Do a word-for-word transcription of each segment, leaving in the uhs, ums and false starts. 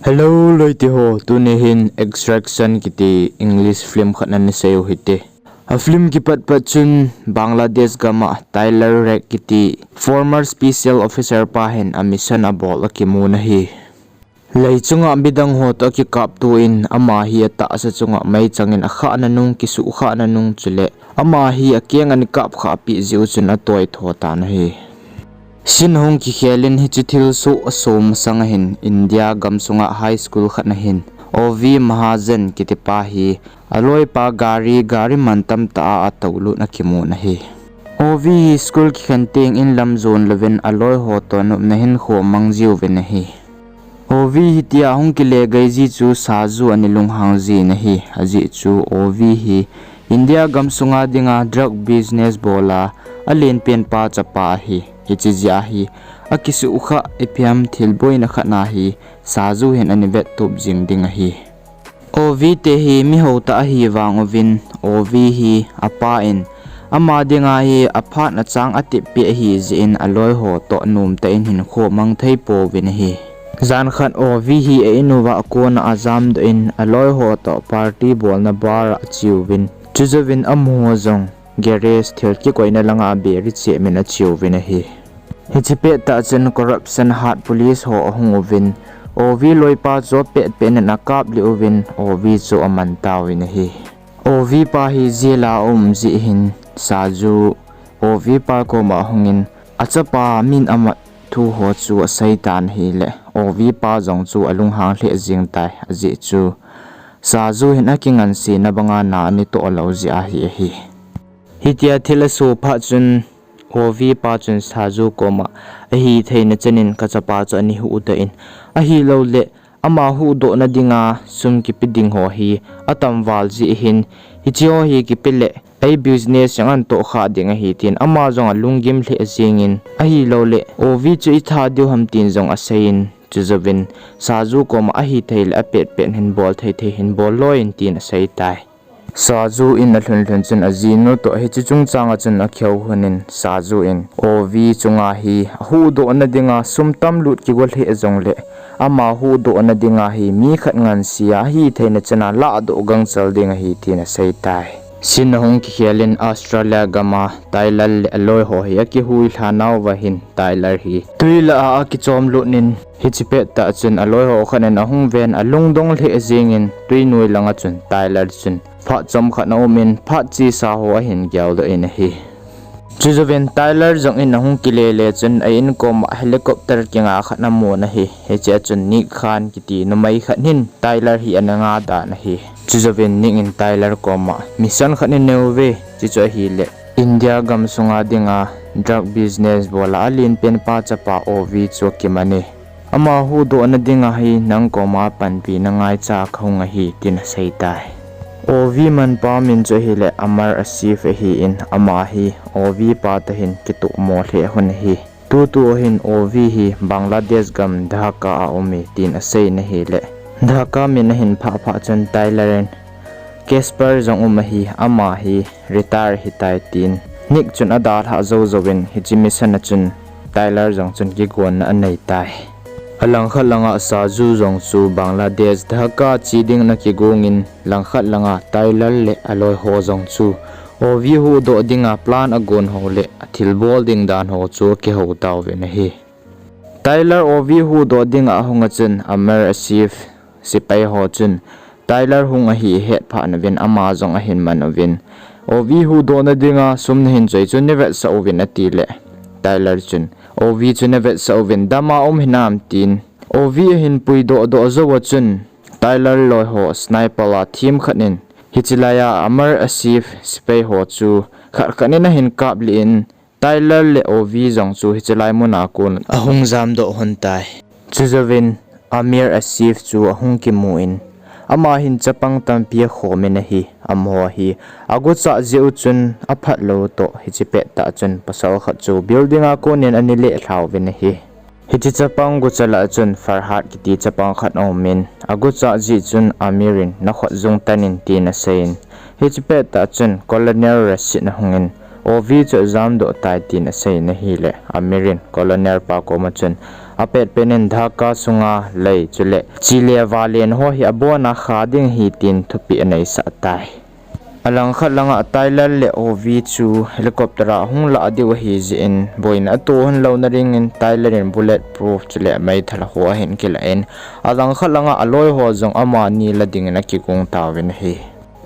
Hello loite ho, tuni hin Extraction kiti English film khat ana sei u hite. A film kipat pat chun Bangladesh gam a Tyler Rake kiti former special officer pa hin a mission abol a kimun ahi. Lei chunga midang ho toh akikapto in ama hi atahsa chunga meichang in akhahna nung, kisuhkhahna nung chule ama hi akeng ana kapkhah peh jeh u chun atoitho tan ahi. Scene ahung kikhel in hiche thilsoh asom masang ahin India gamsunga high school khat na hin Ovi Mahajan kitipa hi aloipa gari, gari mantam tah a atoulut na akimun ahi. Ovi hi school kikhen teng in lam jon louvin aloi ho toh nopna hinkho amang jiuvin ahi. Ovi hitia ahung kile gei ji chu Saju ana lunghang jin ahi. Ajeh chu Ovi hi India gamsunga dinga drug business bol a alenpen pa chapa ahi. Hiche jeh a hi akisuhkhah ipi ham thilboina khat na hi Saju hin ana vettup jing ding ahi. Ovi te hi mihou tah ahi vang uvin, Ovi hi apa in ama dinga hi aphat achang atep peh ahi jeh in aloi ho toh nomtah in hinkho amang thei pouvin ahi. Jan khat Ovi hi a in uva kona ajamdoh in aloi ho toh party bolna bar a acheuvin, chujouvin amaho jong garage thil kikoina langa aberi cheh min acheuvin ahi. Hiche pettah chun corruption hat police ho ahung uvin, Ovi loipa chu apetpet in akaplih uvin, Ovi chu aman tauvin ahi. Ovi pa hi jail a aum jeh hin, Saju Ovi pa koma ahungin, achapa min amat thu ho chu aseitan ahile, Ovi pa jong chu alunghang lheh jeng tai, ajeh chu Saju hin akingansena banga na ana toh lou jeh ahi ahi. Hitia thil asoh phat chun, Ovi pa chun Saju koma, ahitheina chan in kachapa chu ana huhdoh in, ahilouleh, ama huhdohna dinga sum kipe ding ho hi atamval jeh hin, hiche ho hi kipe leh, ei business jong ana tohkhah ding ahi tin, ama jong alunggim lheh jeng in, ahilouleh, Ovi chu itha diu ham tin jong asei in, chujouvin, Saju koma ahithei le apetpet hin bol thei thei hin bol loi in tin asei tai. Saju in alhun lhun chun ajinu toh hiche chungchang a chun akihou lhon in Saju in Ovi chunga hi ahuhdohna dinga sum tamlut kigo lheh jongle ama huhdohna dinga hi mi khat ngansea ahitheina chan a lahdoh gangchal ding ahi tin asei tai. Scene ahung kikhel in Australia gam a Tyler le aloi ho hi akihuilha nauva hin Tyler hi twi lah a akichom lut in hiche pettah chun aloi ho khat in ahung ven alungdong lheh jeng in twinoi langa chun Tyler chun phat chomkhat ana um in phat chesa ho ahin geldoh in ahi. Chujouvin Tyler jong in ahung kile le chun a in koma helicopter kinga khat ana mun ahi. Hiche a chun Nick khan kiti numei khat hin Tyler hi ana nga dan ahi. Chujouvin Nick in Tyler koma mission khat inei uve, chuchu ahile India gamsunga dinga drug business bol a alenpen pa chapa Ovi chu akiman e. Ama huhdohna dinga hi nang koma panpina ngaicha kahung ahi tin asei tai. Ovi manpa min chu ahile Amar Asif ahin ama hi Ovi pa toh hin kitohmo lheh lhon ahi. Tutua hin Ovi hi Bangladesh gam Dhaka a um e tin asei in ahile Dhaka min ahin phah phah chun Tyler in Casper jong um ahi, ama hi retire ahitai tin Nick chun adalhah jou jouvin hiche mission a chun Tyler jong chun kigonna anei tai. Alangkhat langa Saju jong chu Bangladesh Dhaka che ding ana kigong in langkhat langa Tyler le aloi ho jong chu Ovi huhdoh dinga plan agon ho le athilbol ding dan ho chu akihou tauvin ahi. Tyler Ovi huhdoh dinga ahunga chun Amir Asif sepai ho chun Tyler hung ahi ahet phat uvin ama jong ahin man uvin, Ovi huhdohna dinga sum nahin choi chu neivetsah uvin atile Tyler chun Ovi chu neivetsah uvin dama um hinam tin Ovi ahin puidoh doh jouva chun Tyler loi ho sniper a themkhat in hiche laiya Amir Asif sepai ho chu khat khat in ahin kaplih in Tyler le Ovi jong chu hiche lai muna kon ahung jamdoh lhon tai. Chujouvin Amir Asif chu ahung kimu in ama hin chapang tampi akhomin ahi, amaho hi aguchah jeh u chun aphatlou toh hiche pettah chun pasal khat chu building a konin ana lehlha uvin ahi. Hiche chapang gucha lah a chun Farhad kiti chapang khat aumin aguchah jeh chun Amir in nakhut jung tan in tin aseiyin, hiche pettah chun Colonel Rashid ahungin Ovi chu ajamdoh tai tin aseiyin ahile Amir in Colonel pa koma chun apet pen in Dhaka sunga lei chule chi le valen ho hi abon a kha ding ahi tin thupeh aneisah tai. Alangkhat langa Tyler le Ovi chu helicopter a hung lah diu ahi jeh in boina ato hon louna dingin Tyler in bullet proof chule meithal ho ahin kilah in, alangkhat langa aloi ho jong amani la dingin akigong tauvin ahi.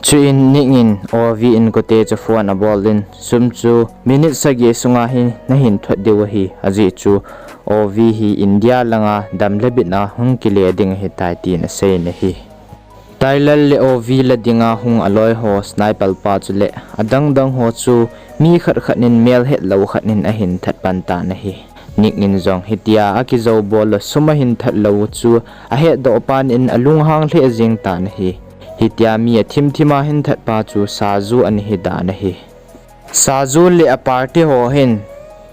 Chuin Nick in Ovi inkote chu phone abol in, sum chu minute sagi sunga hi nahin thot diu ahi, ajeh chu Ovi hi India langa dam le bit a hung kile ding ahitai tin aseiyin ahi. Tyler le Ovi la dinga hung aloi ho sniper pa chule adang dang ho chu mi khat khat in mel hetlou khat in ahin that pan tan ahi. Nick in jong hitia akijou bol le sum ahin that lou chu ahetdoh pan in alunghang lheh jeng tan ahi. Hitia mi athim thim a hin that pa chu Saju ana hi dan ahi. Saju le a party ho hin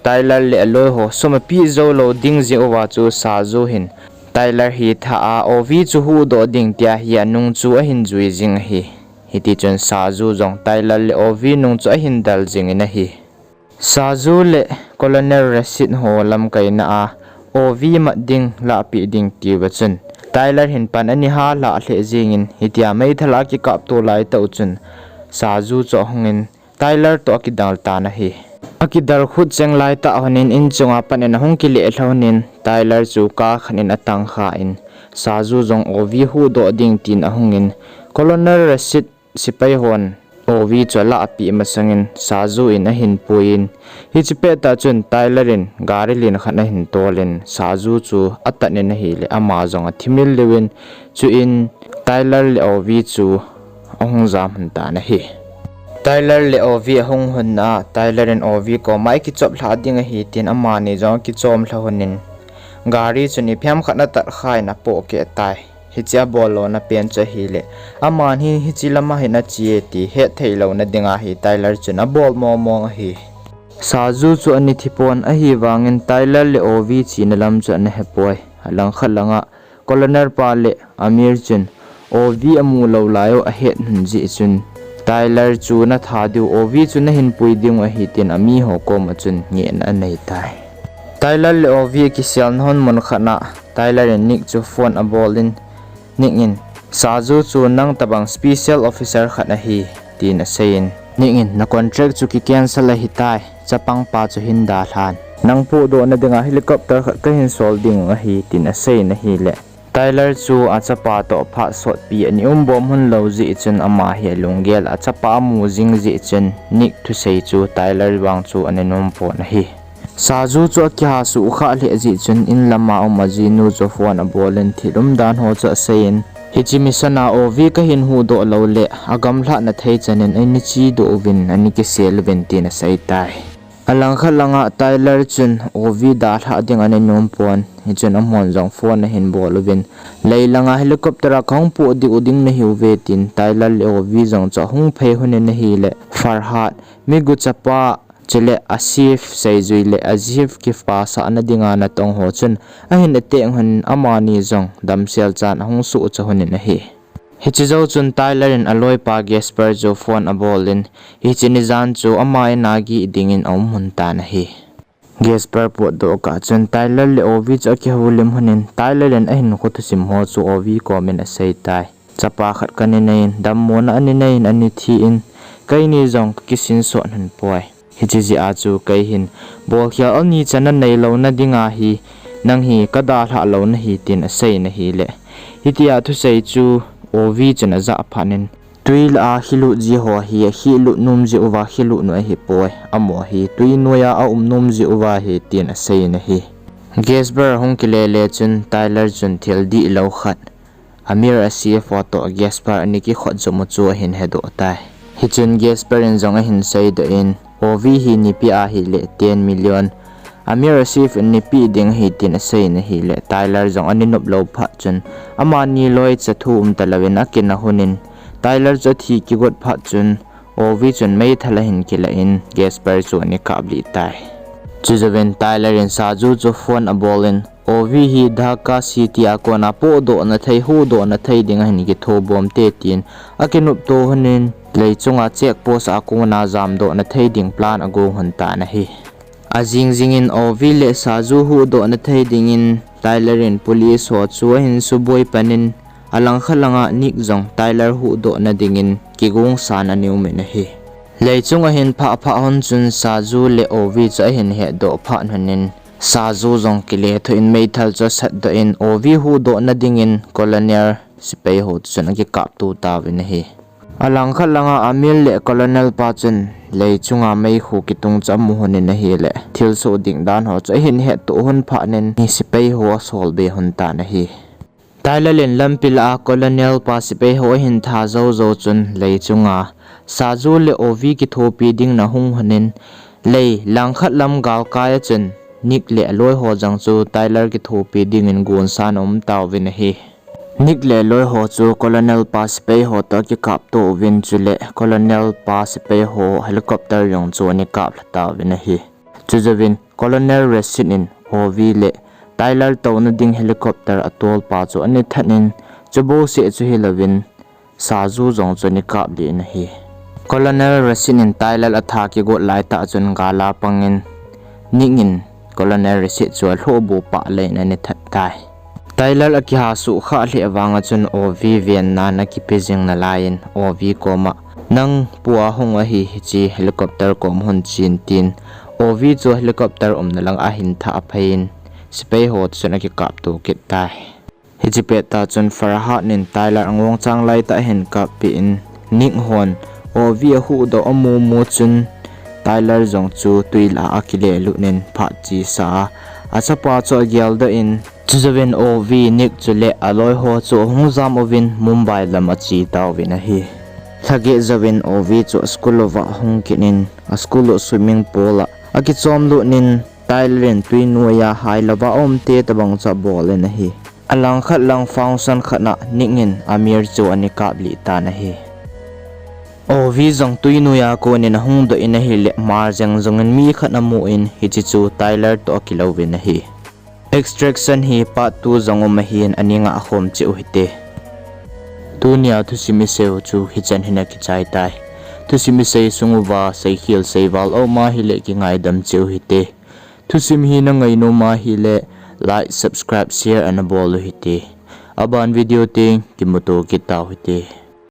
Tyler le aloi ho sum apeh jou lou ding jeh uva chu Saju hin Tyler hi tha a Ovi chu huhdoh ding tia hi anung chu ahin jui jing ahi. Hitichun Saju jong Tyler le Ovi nung chu ahin del jingin ahi. Saju le Colonel Rashid ho lamkaina a Ovi mat ding lahpeh ding tiuva chun Tyler hin pan ana ha lhah lheh jengin, hitia meithal a kikapto laitah u chun Saju chu ahungin Tyler toh akidal tan ahi. Akidal khut cheng laitah honin inchunga pat in ahung kile lhonin Tyler chu car khat in atang khan, Saju jong Ovi huhdoh ding tin ahungin, Colonel Rashid sepai hon Ovi chu alahpeh masangin Saju in ahin puiyin, hiche pettah chun Tyler in gari len khat ahin tolin Saju chu atat in ahile ama jong athimil leuvin, chuin Tyler le Ovi chu ahung jam lhon tan ahi. Tyler le Ovi ahung lhonna a Tyler in Ovi koma eikichop lhah ding ahi tin amani jong akichom lha lhonin, gari chun ipi ham khat atat khan apohkeh tai. Hiche abol lona pen chu ahile, aman hi hiche lama hin ache e ti hetthei louna dinga hi Tyler chun abol mong mong ahi. Saju chu ana thi pon ahivangin Tyler le Ovi chena lam chu ana hepoi. Alangkhat langa Colonel pa le Amir chun Ovi amu lou lai u ahet lhon jeh chun, Tyler chu natha diu, Ovi chu nahin pui dingu ahi tin amiho koma chun ngehna anei tai. Tyler le Ovi akiselna hon mun khat a Tyler in Nick chu phone abolin, Nick in, Saju chu nang tobang special officer khat ahi, tin aseiyin, Nick in, na contract chu kicancel ahitai, chapang pa chu hin dalhan, nang pohdohna dinga helicopter khat kahin sol dingu ahi, tin aseiyin ahile, Tyler chu achapa toh phat sotpi ana um bom lhon lou jeh chun ama hi alunggel a achapa amu jing jeh chun Nick thusei chu Tyler vang chu ana nom pon ahi. Saju chu akiha suhkhah lheh jeh chun inlama um ajinu chu phone abolin thil umdan ho chu aseiyin, hiche mission a Ovi kahin huhdoh loule agamlhahna thei chanin ana chedoh uvin ana kisel uvin tin aseitai. Alangkhat langa Tyler chun Ovi dalhah ding ana nom pon, hichun amahon jong phone ahin bol uvin, lei langa helicopter a kahung pohdoh ding nahiuve tin Tyler le Ovi jong chu ahung phei lhonin ahile, Farhad, Migu chapa, chule Asif seijui le Asif kipasahna dinga natong ho chun ahin attack lhonin amani jong damsel chan ahung sohcha lhonin ahi. Hiche jou chun Tyler in aloipa Gasper chu phone abolin, hiche nijan chu ama in a gih dingin aum lhon tan ahi. Gasper potdoh kah chun Tyler le Ovi chu akihoulim lhonin, Tyler in ahinkho thusim ho chu Ovi komin aseitai. Chapa khat kana neiyin, dammona ana neiyin, ana thi in, keini jong kakisin sot lhon poi. Hiche jeh a chu kei hin bolkhel ani chan a neilouna dinga hi nang hi kadalhah lou nahi tin aseiyin ahile, hitia thusei chu Ovi chun ajah phatnin, twi lah a khilut ji ho hi akhilut nom jeh uva khilut u ahipoi, amaho hi twi noiya aum nom jeh uva ahi tin aseiyin ahi. Gasper ahung kile le chun Tyler chun thil dihlou khat, Amir Asif toh Gasper ana kikhot jom u chu ahin hedoh tai. Hichun Gasper in jong ahin seidoh in, Ovi hi neipeh ahile ten million Amir Asif in neipeh ding ahi tin aseiyin ahile, Tyler jong ana nop lou phat chun amani loicha thu umtalouvin akina lhonin, Tyler chu athi kigot phat chun Ovi chun meithal ahin kilah in Gasper chu ana kaplih tai. Chujouvin Tyler in Saju chu phone abolin, Ovi hi Dhaka City a kona pohdohna thei, huhdohna thei ding ahin kithobom te tin akinopto lhonin, lei chunga check post a kona jamdohna thei ding plan agong lhon tan ahi. Ajing jingin Ovi le Saju huhdohna thei dingin Tyler in police ho chu ahin suboi panin, alangkhat langa Nick jong Tyler huhdohna dingin kigongsan ana umin ahi. Leichunga ahin phah phah hon chun Saju le Ovi chu ahin hetdoh phah hon in, Saju jong kile thoh in meithal chu asatdoh in Ovi huhdohna dingin Colonel sepai ho chun akikapto tauvin ahi. Alangkhat langa Amir le Colonel pa chun leichunga meikhu kitung chu amu hon in ahile, thilsoh ding dan ho chu ahin hettoh hon phat in sepai ho asol be hon tan ahi. Tyler in lampi lah a Colonel pa sepai ho ahin tha jou jou chun leichunga Saju le Ovi kithopi dingin ahung hon in, lei langkhat lam galkai a chun Nick le aloi ho jong chu Tyler kithopi dingin gonsan aum tauvin ahi. Nick le aloi ho chu Colonel pa sepai ho toh akikapto uvin chule Colonel pa sepai ho helicopter jong chu ana kaplha tauvin ahi. Chujouvin Colonel Resin in Ovi le Tyler touna ding helicopter atolpa chu ana that in, chubouseh chu hilouvin Saju jong chu ana kaplih in ahi. Colonel Resin in Tyler atha kigot laitah chun gal a pangin Nick in Colonel Resin chu alhohbu pah leh in ana that tai. Tyler akiha suhkhah lheh vanga chun Ovi venna ana kipe jing nalaiyin Ovi koma, nang pua hung ahi, hiche helicopter kom hon chen, tin Ovi chu helicopter umna langa ahin thah phei in sepai ho chun akikapto kit tai. Hiche pettah chun Farhad in Tyler angongchang laitah ahin kappeh in, Nick hon Ovi ahuhdoh amu mu chun Tyler jong chu twi lah a akilelut in phat chesa a, achapa chu ageldoh in, chujouvin Ovi, Nick chule aloi ho chu ahung jam uvin Mumbai lam ache tauvin ahi. Lhageh jouvin Ovi chu aschool uva ahung kit in, aschool u swimming pool a akichomlut in, Tyler in twi noiya hailouva aumte tobang chu abol in ahi. Alangkhat lang function khat a Nick in Amir chu ana kaplih tan ahi. Ovi jong twi noiya konin ahung doh in ahile, mar jeng jongin mi khat amu in hiche chu Tyler toh akilouvin ahi. Extraction hi part two jong um ahin, ana ngah khom cheh u hite. Tunia thusim isei u chu hichan hin akichai tai. Thusim isei sung uva seikhel seival aum ahile kingaidam cheh u hite. Thusim hi nangainom ahile like, subscribe, share ana bol u hite. Aban video teng kimuto kit tau hite.